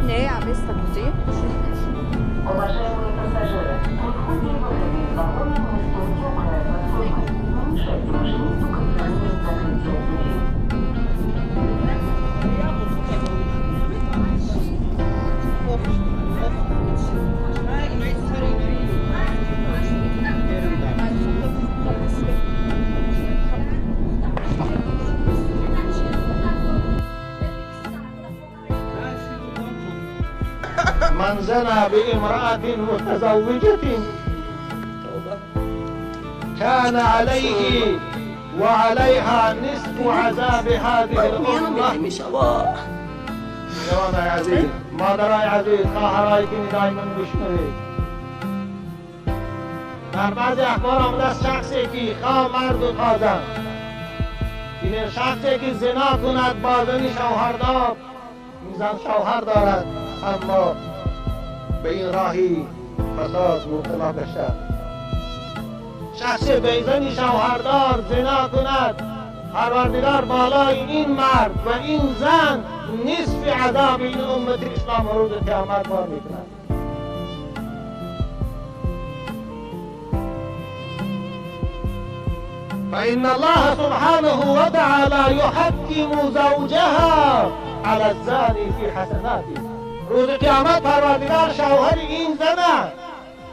Не, вместо così. Уважаемые пассажиры, при входе и выходе из вагона место у края платформы. Не мешайте машинисту контролировать закрытие дверей. من زنى بامرأة متزوجة كان عليه وعليها نصف عذاب هذه الأمة. جوانای عزیز، مادرای عزیز، خواهرایی که ندای من بشنوید، در بعضی اخبار آمده است شخصی که خواه مرد و خواه زن، این شخصی که زنا کند با زنی شوهردار، این زن شوهر دارد اما به این راهی فساد مبتلا بشد. شخصی به زنی شوهردار زنا کند، پروردگار بالای این مرد و این زن نصف عذاب این امت اسلام روز قیامت بار میکند. فإن الله سبحانه وتعالى يحكم زوجها على الزاني في حسناته. روز قیامت پروردگار شوهر این زنه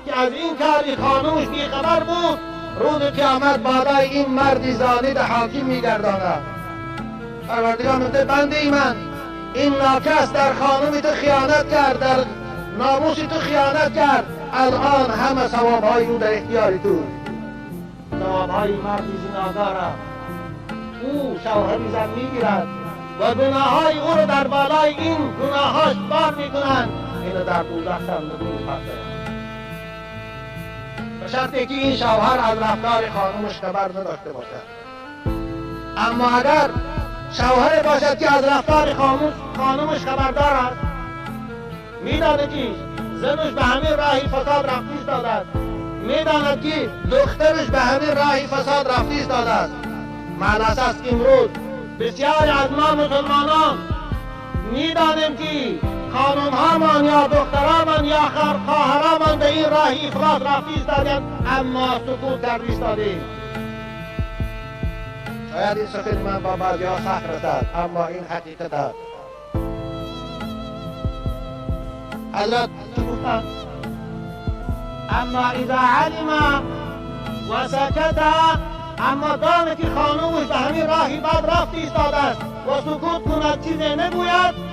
که از این کاری خانومش بیخبر بود، روز قیامت بالای این مرد زانی ده حاکم میگرداند. پروردگار میگه بنده ای من، این ناکس در خانومی تو خیانت کرد، در ناموس تو خیانت کرد، الان همه ثوابهای او در اختیار تو. ثوابهای مردی زناکار او شوهر زن میگیرد و گناههای او رو در بالای این گناهاش بار میکنند، اینو در دوزخ صندوق میپرتند. به شرطی که این شوهر از رفتار خانومش خبر نداشته باشد. اما اگر شوهر باشد که از رفتار خانومش خبردار است، میداند که زنش به همین راهی فساد رفته ایستاده است، میداند که دخترش به همین راهی فساد رفته ایستاده است. معناش است امروز بسیاری از ما مسلمانان میدانیم که خانمهامان یا دخترانمان یا خواهرانمان به این راه افراط رفته ایستادند، اما سکوت کرده ایستادیم. شاید این سخن من با بعضیها سخت رسد، اما این حقیقت است. حضرت گفتند اما اذا علم و سکت، اما دانه که خانومش به همین راهی بد رفت ایستاده است و سکوت کند چیزی نگوید،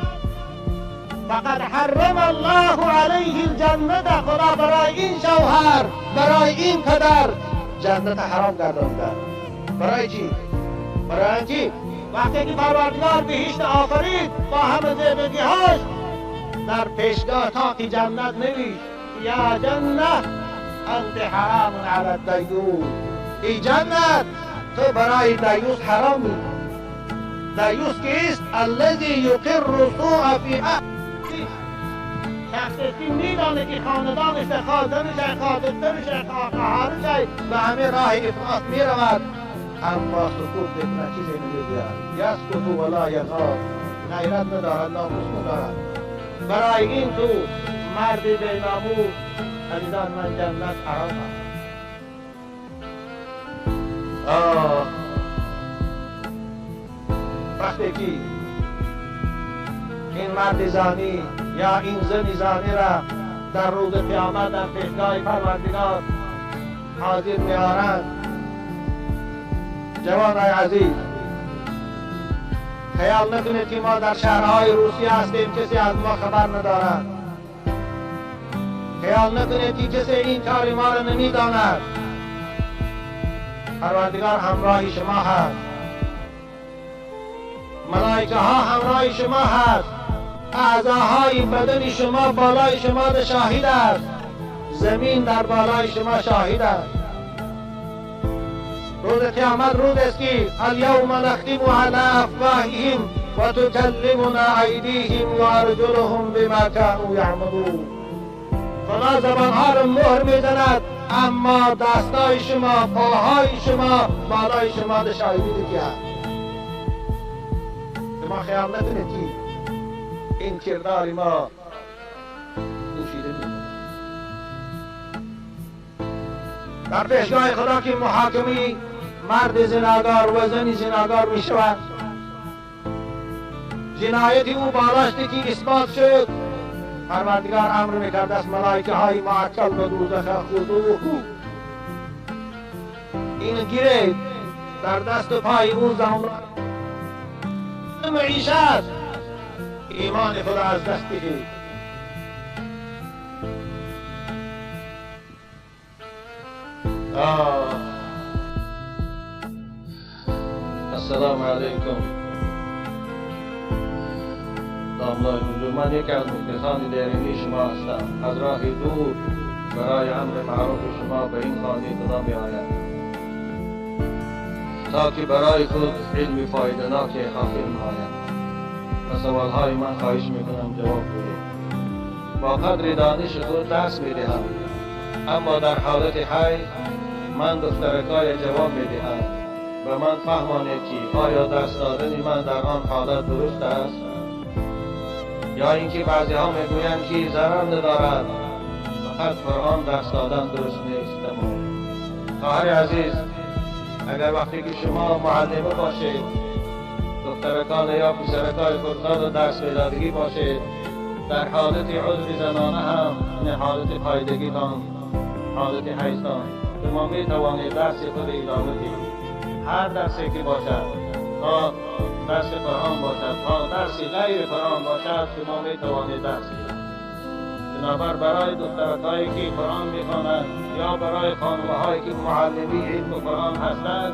فقد حرم الله علیه الجنة. خدا برای این شوهر، برای این پدر جنت حرام گردانده. برای چی؟ برای چی؟ وقتی که پروردگار بهشت آفرید با همه زیبگیهاش، در پیشگاه تاق جنت نوشت یا جنة انت حرام علی الدیوث. ای جنت تو برای دیوث حرامی. دیوث کیست؟ الذی یقر سوء فی اهله. شخصی که میدانه که خاندانش خواه زنش خواه دخترش خواه خواهرش به همه راه افراط میرود، اما سکوت میکند، چیزی نمیگوید. یسکت ولا یغار، غیرت ندارد، ناموس ندارد. برای این تو مرد بی ناموس، عزیزان من، جنت حرام است. آه، وقتی که این مرد زانی یا این زن زانی را در روز قیامت در پیشگاه پروردگار حاضر میآورند، جوانای عزیز خیال نکنید که ما در شهرهای روسیه هستیم کسی از ما خبر ندارد. خیال نکنید که کسی این کار ما را نمیداند. پروردگار همراه شما هست، ملائکه ها همراه شما هست، اعضاهای بدن شما بالای شما شاهد است، زمین در بالای شما شاهد است. روز قیامت روز است که الیوم نختم علی افواههم و تکلمنا ایدیهم و ارجلهم بما كانوا یعملون. خدا زبانها را مهر میزند، اما دستای شما، پاهای شما، بالای شما شاهدی دیگه. شما خیال نکنید که این کردار ما پوشیده می‌ماند. در پیشگاه خدا که محاکمه مرد زناگار و زن زناگار می شود، جنایت او بالاشتی که اثبات شد، پروردگار امر میکرد است ملائکه های معکل به دوزخ خذوه، این گیرید در دست و پای او زمران معیشت، ایمان خدا از دست بدهید. السلام علیکم. داملای حضور، من یکی از مخلصان دیرینی شما هستم. از راه دور برای امر معروف شما به این خانه خدا می آید تا که برای خود علم فایده ناک حاصل نماید. به سوالهای من خواهش میکنم جواب بدهید. با قدر دانش خود درس میدهم، اما در حالت حیض من دخترکای جواب میدهم. به من فهمانید که آیا درس دادن من در آن حالت درست است یا اینکه بعضی ها میگویند که ضرر ندارد، فقط قرآن درس دادن درست نیست. خواهر عزیز، اگر وقتی که شما معلمه باشید، دخترکان یا پسرکای خودتان درس میدادگی باشید، در حالت عذر زنانه هم، این حالت پایدگیتان، حالت حیضتان، شما می توانید درس خود ادامه دهید. هر درسی که باشد، تا درس قرآن باشد، تا درس غیر قرآن باشد، شما می توانید درس بدهید. بنابر برای دخترهایی که قرآن میخوانند یا برای خانمهایی که معلمی علم قرآن هستند،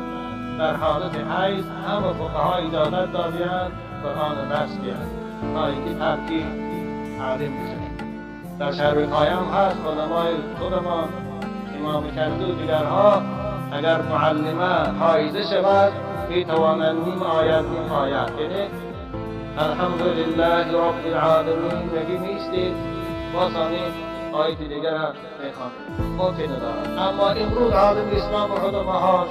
در حالت حیض هم فقها اجازت دادند قرآن درس بدهند تا اینکه ترکی تعلیم بشه. در شهر قایم هست علمای خودمان، امام کردو و دیگرها، اگر معلمه حایزه شود می توانند نیم آیت نیم آیت، یعنی الحمدلله رب العالمین میگی میستید، با ثانی آیت دیگر هم میخوانید، باکی ندارد. اما امروز عالم اسلام و علماهاش،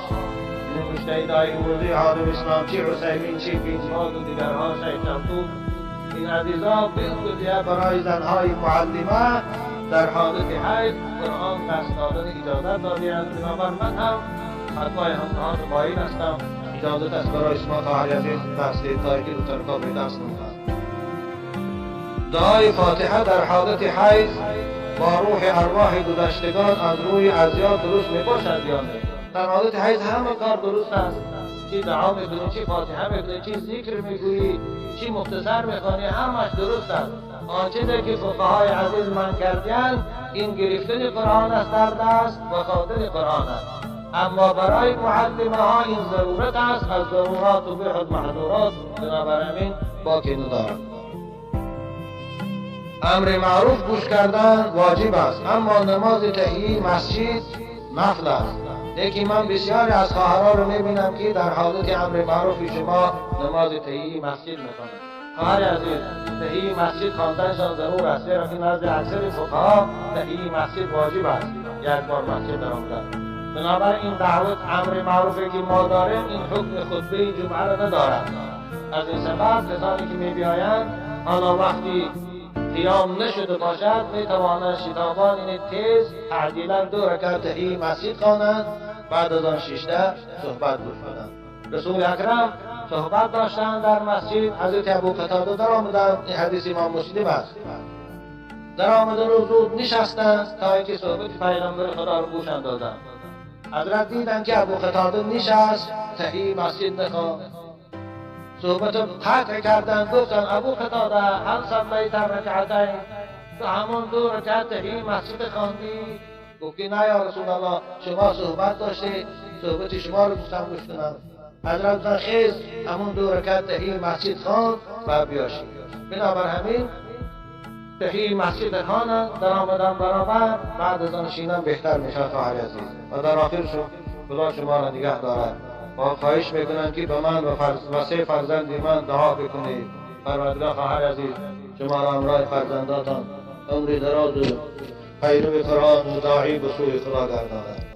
یعنی مجتهدهای امروزی عالم اسلام، چی عثیمین، چی بین باز و دیگرها، شیخ شلتوت، این عزیزان به برای زنهای معلمه در حالت حیض قرآن درس دادن اجازت دادند. بنابر من هم فتوای همراهان مایل هستم. اجازت است برای شما خواهر عزیز درس دهید تا اینکه دو به درس نمودند. دعای فاتحه در حالت حیض با روح ارواح گذشتگان از روی ازیاد درست می باشد یا نه؟ در حالت حیض همه کار درست است. چی دعا میکنی، چی فاتحه میکنی، چی ذکر میگویی، چی مختصر میخوانی، همش درست است. آنچه که فقهای عزیز من کردند این گرفتن قرآن است در دست و خواندن قرآن است. اما برای معلمه ها این ضرورت است، از ضرورات و به محظورات، بنابراین باکی ندارد. امر معروف گوش کردن واجب است، اما نماز تحیه مسجد نفل است. لیکن من بسیاری از خواهران رو میبینم که در حالت امر معروف شما نماز تحیه مسجد میخوانند. خواهر عزیز، تحیه مسجد خواندنشان ضرور است، زیرا که نزد اکثر فقها تحیه مسجد واجب است، یک بار مسجد در آمدن. بنابراین دعوت امر معروفی که ما داریم این حکم خطبه جمعه را ندارد. از این سبب کسانی که میبیایند حالا وقتی قیام نشده باشد می توانند شتابان این تیز تعجیلا 2 رکعت تحیه مسجد خوانند، بعد از آن شیشته صحبت گوش کنند. رسول اکرم صحبت داشتند در مسجد، حضرت ابو قتاده در آمدند، این حدیث امام مسلم است، در آمدن و زود نشستند تا اینکه صحبت پیغمبر خدا رو گوش اندازند. حضرت دیدند که ابو قتاده نشست، تحیه مسجد نخواند، صحبت قطع کردند، گفتند ابو قتاده هل صلیت رکعتین، تو همون 2 رکعت تحیه مسجد خواندی؟ گفت که نه یا رسول الله، شما صحبت داشتی، صحبت شما رو گفتم گوش کنم. حضرت گفتند خیز، همون 2 رکعت تحیه مسجد خواند و بیاشید. بنابر همین تحیه مسجد خواندند، در آمدن برابر، بعد از آن شینن بهتر میشد خواهر عزیز. و در آخر خدا شما را نگه دارد. با خواهش میکنم که به من و 3 فرزند من دعا بکنید. پروردگار خواهر عزیز شما را همراه فرزنداتان عمری دراز و پیرو قرآن و داعی به سوی خدا گرداند.